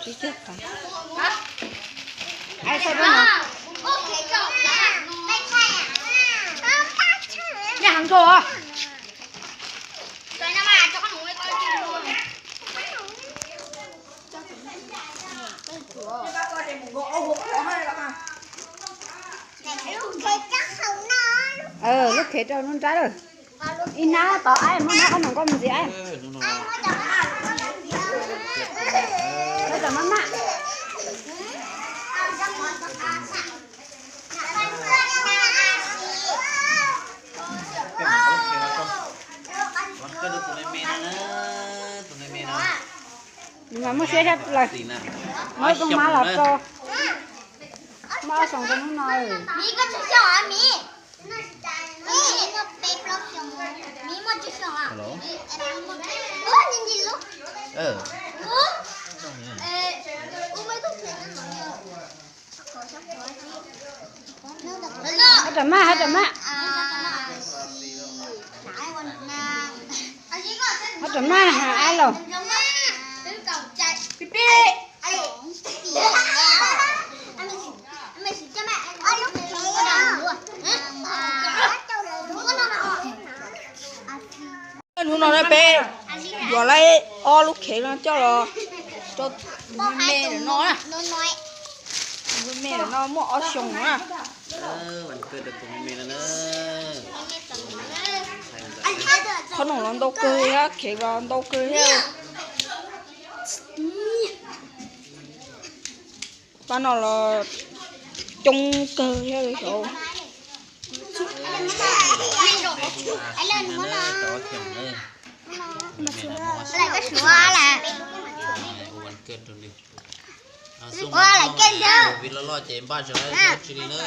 Tib cag qab. Ai, sao rau no. Yaj heev kawg os. Lub khev rau nruab nrab lawm. Ib hnab tod, muab hnab qhob noom koj mus ntxiv. Lawv tam maj maj. Nws mas muaj siab tshaj plaws. Muab tus mab los tso. Muaj ob xyoos rau hnub no. Hab ram maj, hab ram maj. Hab ram maj, hab ab los. Hnub no peb yuav lawm ob lub khev no coj los rau me lawm no. Me lawm no muaj ob xyoos na. Qhov no los ntau kawg thiab, khev los ntau kawg thiab. Pab no los coob kawg thiab xyov. Ua lawm kej ntawd. Vim loj loj ces npaj tsis li na.